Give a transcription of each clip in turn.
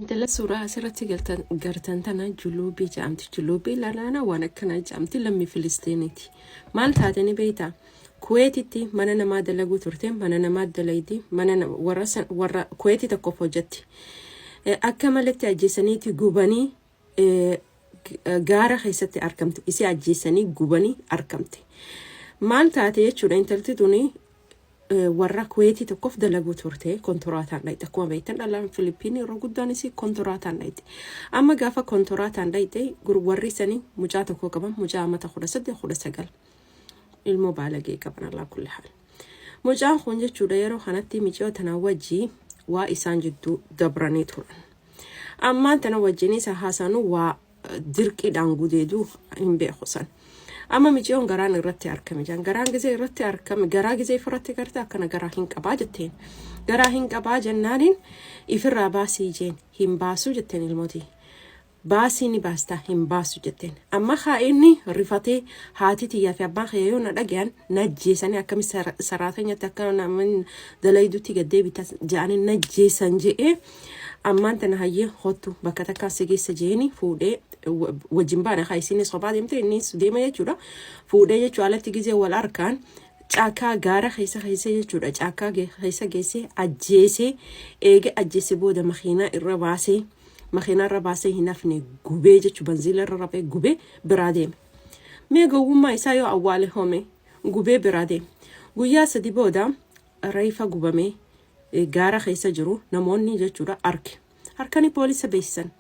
Intala suuraa asirratti gartan tana Juluubii jedhamti. Juluubii lalaana waan akkanaa jedhamti lammii Filistiiniiti. Maal taate ni beektaa? Kuweetitti mana namaa dalaguu turte, mana namaa dalaydi, mana warra warra Kuweetii tokkoof hojjetti. Akka malatti ajjeesaniiti gubanii gaara keessatti argamte. Isii ajjeesanii gubanii argamte. Maal taate jechuudha intalti tuni warra Kuweetii tokkoof dalaguu turte kontoraataan dhayxe. Akkuma beektan dhalaan Filipiinii yeroo guddaan isii kontoraataan dhayxe. Amma gaafa kontoraataan dhayxe warri sanii mucaa tokko qaban mucaa amata 18 19 ilmoo baalagee qaban alaa kulli haal. Mucaan kun jechuudha yeroo kanatti miciyoo tanaa wajjii waa isaan jidduu dabranii turan. Ammaan tana wajjin isa haasanu waa dirqiidhaan gudeeduu hin beeku san. Amma miciyoon garaan irratti argame jaan garaan gizee irratti argame garaa gizee ifirratti garte akkana garaa hin qabaa jetteen. Garaa hin qabaa jennaaniin ifirraa baasii jeen hin baasuu jetteen ilmootii. Baasii ni baastaa hin baasu jetteen. Amma haa inni rifatee haati tiyyaa fi abbaan kiyya yoo na dhagayan na ajjeesanii akkami saraatanyatti akka namni dalaydutti gad deebita jedhanii na ajjeesan je'ee ammaan tana hayyee hottu bakka takkaa si geessa jeeni fuudhee wajjin baane haa isinis kophaa deemte innis deema jechuudha fuudhee jechuu alatti gizee wal arkaan caakaa gaara keessa keessa jechuudha caakaa keessa geessee ajjeesee eega ajjeese booda makiinaa irra baasee makiinaa irra baasee hin hafne gubee jechuu banziila irra raphee gubee biraa deeme. Mee gowwummaa isaa yoo awwaale home gubee biraa deeme. Guyyaa sadi booda reefa gubamee gaara keessa jiru namoonni jechuudha arge. Harkanii poolisa beeksisan.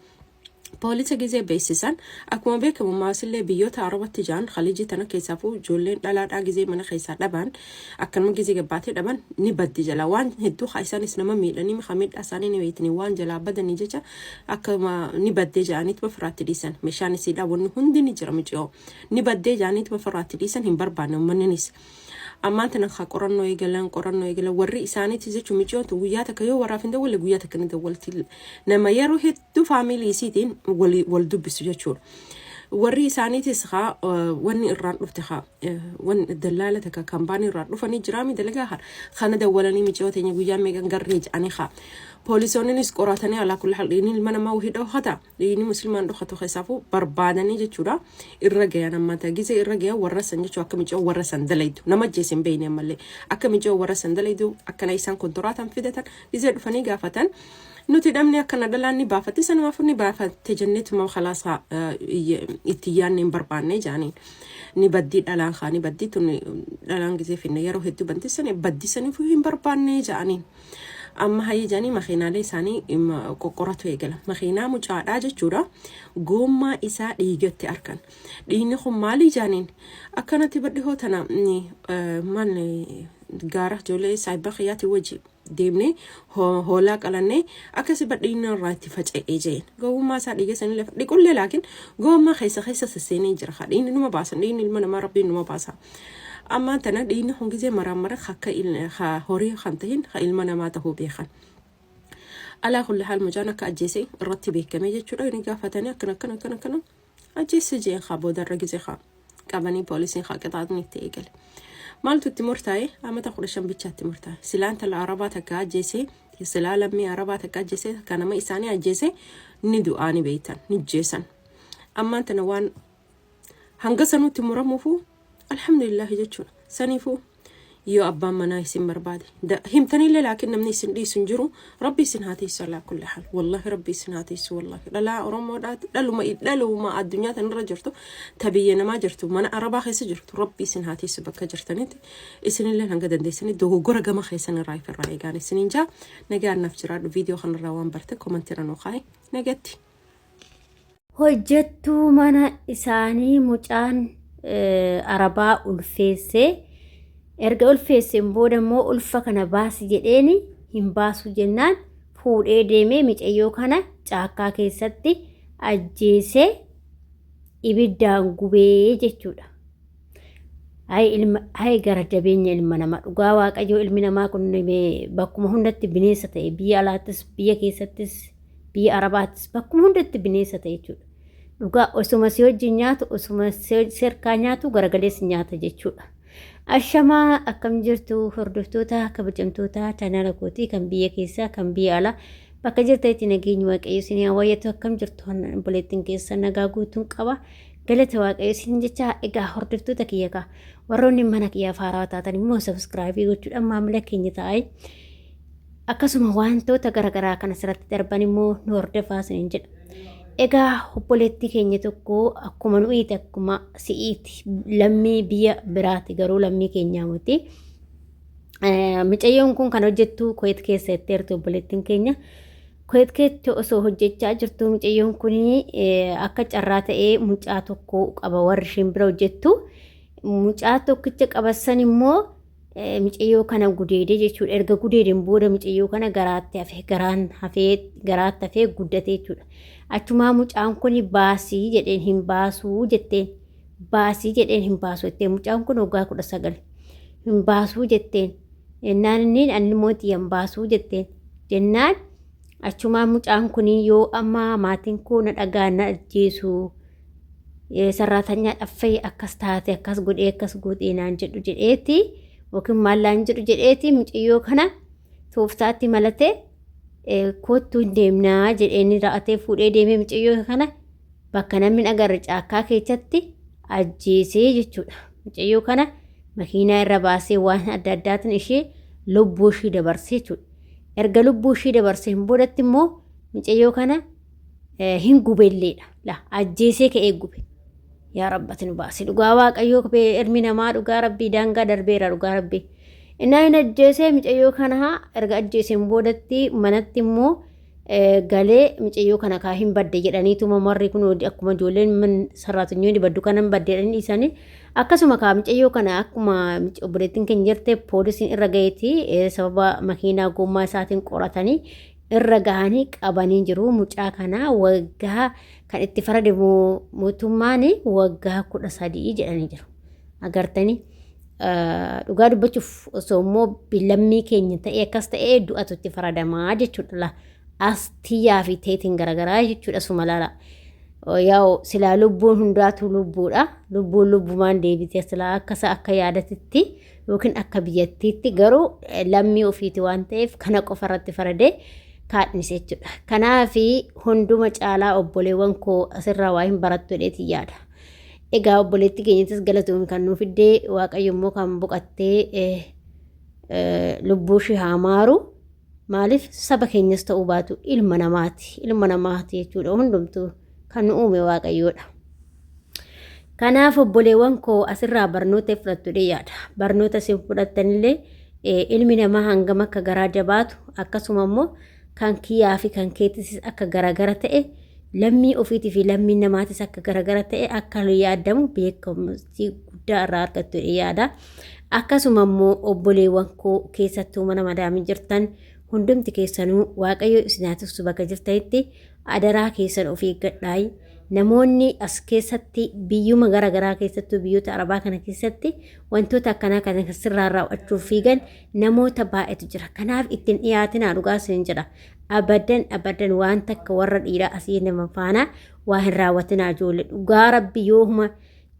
Poolisa gizee beeksisan akkuma beekamu maasillee biyyoota Arabatti jaan Khaliijii tana keessaafuu ijoolleen dhalaadhaa gizee mana keessaa dhaban akkanuma gizee gabbaatee dhaban ni baddi jala waan hedduu haa isaanis nama miidhanii haa miidhaa isaanii ni beektanii waan jalaa badanii jecha akkuma ni baddee ja'aniituma firaatti dhiisan meeshaan isiidhaa wanni hundi ni jira miciyoo ni baddee ja'aniituma firaatti dhiisan hin barbaanne uummanninis. Ammaan tana haa qorannoo eegalan qorannoo eegalan warri isaaniitis jechuun miciyoon tun guyyaa takka yoo warraaf hin dawwalle guyyaa takka ni dawwalti nama yeroo hedduu faamilii isiitiin wal dubbisu jechuudha. Warri isaaniitis haa wanni irraan dhufte haa wanni dallaala takka kampaanii irraan dhufanii jiraami dalagaa haa kana dawwalanii miciyoo teenya guyyaa meeqan garree jedhanii haa poolisoonnis qoratanii alaa kulli haal dhiigni ilma namaa wahii dhohata dhiigni muslimaan dhokatu keessaafuu barbaadanii jechuudha irra gayan ammaa ta'a gizee irra gayan warra san jechuu akka miciyoo warra san dalaydu nama ajjeese hin beekne ammallee akka miciyoo warra san dalaydu akkana isaan kontoraataan fidatan gizee dhufanii gaafatan nuti dhabne akkana dhalaan ni baafatti sanumaafuu ni baafatte jenneetuma kalaas itti yaanne hin barbaanne jaaniin ni baddii dhalaan kaa ni baddii tun dhalaan gizee finne yeroo hedduu banti sani baddii saniifuu hin barbaanne jaaniin amma hayyee jaanii makiinaalee isaanii qoqqoratu eegala makiinaa mucaadhaa jechuudha goommaa isaa dhiigatti arkan dhiigni kun maalii jaaniin akkanatti badhihoo tana maal gaara ijoollee saayiba kiyyaati wajji deemnee hoolaa qalannee akkasi badhiinna irraa itti faca'ee jeen gowwummaa isaa dhiiga sanillee dhiqullee laakiin gowwummaa keessa keessa sesseenee jira haa dhiigni numa baasa dhiigni ilma namaa rabbiin numa baasa ammaan tana dhiigni kun gizee maraan mara akka horii kan tahin ha ilma namaa tahuu beekan. Alaa kulli haal mucaan akka ajjeese irratti beekamee jechuudha inni gaafatanii akkana akkana akkana akkana ajjeesse jeen haa boodarra gizee haa qabanii poolisiin haa qixaaxni itti eegale. Maaltu itti murtaa'e? Amata 15 bichaatti murtaa'e. Silaa intala Arabaa takka ajjeese, silaa lammii Arabaa takka ajjeese, takka nama isaanii ajjeese ni du'aa ni beektan, ni jeesan. Ammaan tana waan hanga sanuutti muramuufu alhamdulillahi jechuudha. Saniifuu yoo abbaan manaa isin barbaade himtanillee laakiin namni isin dhiisu hin jiru rabbi isin haa teessu alaa kulli haal wallahi rabbi isin haa teessu wallahi dhalaa oromoodhaati dhaluma dhaluma addunyaa tanarra jirtu ta biyya namaa jirtu mana arabaa keessa jirtu rabbi isin haa teessu bakka jirtanitti isinillee hanga dandeessanii dogoggora gama keessan irraa ifirraa eegaan isiniin jaa nagaan naaf jiraadhu viidiyoo kanarraa waan barte komantiirra nuu kaa'i nagatti. Hojjettuu mana isaanii mucaan Arabaa ulfeessee erga ulfeesseen booda immoo ulfa kana baasi jedheeni hin baasu jennaan fuudhee deemee micayyoo kana caakkaa keessatti ajjeesee ibiddaan gubee jechuudha. Hayi ilma hayi gara jabeenya ilma namaa dhugaa waaqayyoo ilmi namaa kun bakkuma hundatti bineensa ta'e biyya alaattis biyya keessattis biyya arabaattis bakkuma hundatti bineensa ta'e jechuudha. Dhugaa osuma si wajjin nyaatu osuma si harkaa nyaatu garagalees nyaata jechuudha. Ashamaa akkam jirtu hordoftoota kabajamtoota chaanaala kootii kan biyya keessaa kan biyya alaa. Bakka jirtanitti nageenyi Waaqayyo isin haa baay'atu. Akkam jirtu obboleettiin keessa nagaa guutuun qaba. Galata Waaqayyo isin jecha. Egaa hordoftoota kiyya kaa warroonni mana kiyyaaf haarawaa taatan immoo subscribe gochuudhaan maamila keenya ta'aa. Akkasuma wantoota garaagaraa kan asirratti darban immoo nu hordofaa isiniin jedha. Egaa obboleettii keenya tokko akkuma nu'iiti akkuma si'iiti lammii biyya biraati garuu lammii keenyaa miti. Mucayyoon kun kan hojjettu Kuweet keessa jetteerti obboleettiin keenya. Kuweet keessa osoo hojjechaa jirtu mucayyoon kun akka carraa ta'ee mucaa tokko qaba warri isheen bira hojjettu. Mucaa tokkicha qabasan immoo mucayyoo kana gudeede jechuudha. Erga gudeedeen booda mucayyoo kana garaatti hafe garaan hafee garaatti hafee guddate jechuudha. Achumaa mucaan kun baasii jedheen hin baasuu jetteen. Baasii jedheen hin baasu jetteen. Mucaan kun waggaa 19 hin baasuu jetteen. Jennaan inni ani immoo hin baasuu jetteen. Jennaan achumaa mucaan kun yoo amma maatiin koo na dhagaa na ajjeesu sarraatanyaa dhaffee akkas taate akkas godhee akkas godhee naan jedhu jedheeti yookiin maallaan jedhu jedheeti mucayyoo kana tooftaatti malatee koottuu hin deemnaa jedheen ra'atee fuudhee deemee mucayyoo kana bakka namni hin agarre caakkaa keessatti ajjeesee jechuudha. Mucayyoo kana makiinaa irra baasee waan adda addaatiin ishee lubbuu ishii dabarsee jechuudha. Erga lubbuu ishii dabarseen boodatti immoo mucayyoo kana hin gubelleedha. La ajjeesee ka'ee gube. Yaa rabbati nu baasi. Dhugaa Waaqayyoo ilmi namaa dhugaa rabbii daangaa darbeera dhugaa rabbii. Innaa hin ajjeesee mucayyoo kana erga ajjeeseen boodatti manatti immoo galee mucayyoo kana kaa hin badde jedhaniituma warri kun akkuma ijoolleen sarraatinyoonni baddu kana hin badde jedhanii dhiisanii akkasuma kaa mucayyoo kana akkuma obboleettiin keenya jirte poolisiin irra gaheeti sababa makiinaa gommaa isaatiin qoratanii irra gahanii qabanii jiru. Mucaa kana waggaa kan itti farade mootummaan waggaa 13 jedhanii jiru. Agartanii dhugaa dubbachuuf osoo immoo lammii keenya ta'ee akkas ta'ee du'atu itti faradamaa jechuudha. As tiyyaa fi teetiin garagaraa jechuudha suma laala. Yaa'u silaa lubbuun hundaatu lubbuudha. Lubbuun lubbumaan deebitee silaa akkasa akka yaadatitti yookiin akka biyyattiitti garuu lammii ofiiti waan ta'eef kana qofa irratti faradee kaadhise jechuudha. Kanaaf hunduma caalaa obboleewwan koo asirraa waa hin barattu jedheetiin yaada. Egaa obboleetti keenyattis galatoomi kan nuu fiddee Waaqayyo immoo kan boqattee lubbuu ishee haa maaru. Maaliif saba keenyas ta'uu baatu ilma namaati. Ilma namaati jechuudha hundumtuu kan nu uume Waaqayyoodha. Kanaaf obboleewwan koo asirraa barnoota fudhattu jedhee yaada. Barnoota isin fudhattanillee ilmi namaa hangam akka garaa jabaatu akkasuma immoo kan kiyyaa fi kan keetis akka garagara ta'e lammii ofiitii fi lammii namaatis akka garagara ta'e akka yaadamu beekamtii guddaa irraa argattu jedhee yaada. Akkasuma immoo obboleewwan koo keessattuu mana madaamii jirtan hundumti keessanuu Waaqayyo isin haa tiksu bakka jirtanitti adaraa keessan of eeggadhaayi. Namoonni as keessatti biyyuma gara garaa keessattuu biyyoota Arabaa kana keessatti wantoota akkanaa kana sirraa raawwachuuf fiigan namoota baay'eetu jira. Kanaaf ittiin dhiyaatinaa dhugaa isin jedha. Abadan abadan waan takka warra dhiiraa asii nama faana waa hin raawwatinaa ijoollee dhugaa rabbi yooma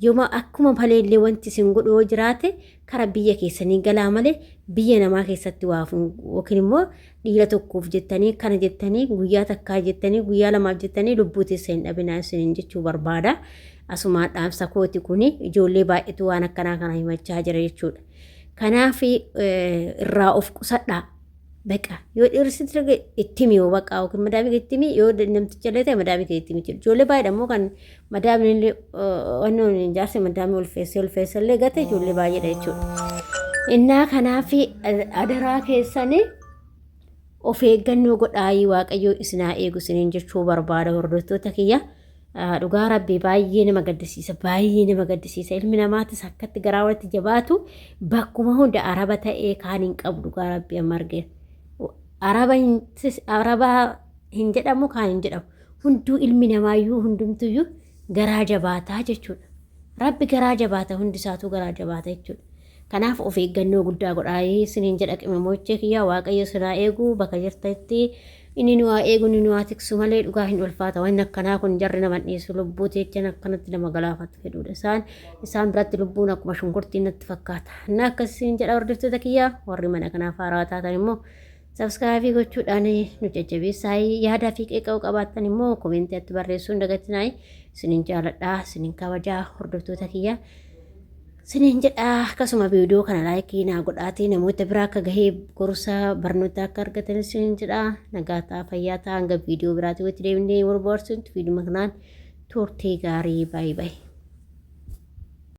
yooma akkuma maleellee wanti isin godhu yoo jiraate kara biyya keessanii galaa malee biyya namaa keessatti waa yookiin immoo dhiira tokkoof jettanii kana jettanii guyyaa takkaa jettanii guyyaa lamaaf jettanii lubbuu teessa hin dhabinaa isiniin jechuu barbaada. Asumaan dhaamsa kooti kuni ijoollee baay'eetu waan akkanaa kana himachaa jira jechuudha. Kanaaf irraa of qusadhaa. Baqa yoo dhiirri sitti arge itti himi yoo baqa yookiin madaamii kee itti himi yoo namticha illee ta'e madaamii kee itti himi jechuudha. Ijoollee baay'eedha immoo kan madaamiin illee wannoon jaarsi madaamii ulfeessee ulfeessee illee gate ijoollee baay'eedha jechuudha. Innaa kanaaf adaraa keessanii of eeggannoo godhaayii Waaqayyoo isin haa eegu isiniin jechuu barbaada hordoftoota kiyya. Dhugaa rabbii baay'ee nama gaddisiisa baay'ee nama gaddisiisa ilmi namaatis akkatti garaa walitti jabaatu bakkuma hunda araba ta'ee kaan hin qabu dhugaa rabbii amma argee araba hin araba hin jedhamu kaan hin jedhamu hunduu ilmi namaayyuu hundumtuyyuu garaa jabaataa jechuudha rabbi garaa jabaata hundi isaatuu garaa jabaata jechuudha kanaaf of eeggannoo guddaa godhaa isiniin jedha qimamochee kiyyaa Waaqayyo isin haa eegu bakka jirtanitti. Inni nu haa eegu inni nu haa tiksu malee dhugaa hin ulfaata wanni akkanaa kun jarri nama hin dhiisu lubbuu teechan akkanatti nama galaafatu fedhuudha isaan isaan biratti lubbuun akkuma shunkurtii natti fakkaata na akkasiin jedha hordoftoota kiyyaa warri mana kanaaf haarawaa taatan immoo Subscribe gochuudhaan nu jajjabeessaa. Yaadaa fi qeeqa qabaattan immoo komentii atti barreessuu hin dagatinaa. Isinin jaaladha, isinin kabajaa, hordoftoota kiyya. Isinin jedha, akkasuma viidiyoo kana like naa godhaatii namoota biraa akka gahee gorsa barnoota akka argatan isinin jedha. Nagaa ta'a, fayyaa ta'a, hanga viidiyoo biraatii walitti deebinee wal bohaarsutti viidiyoo kanaan turtii gaarii, baay'ee baay'ee.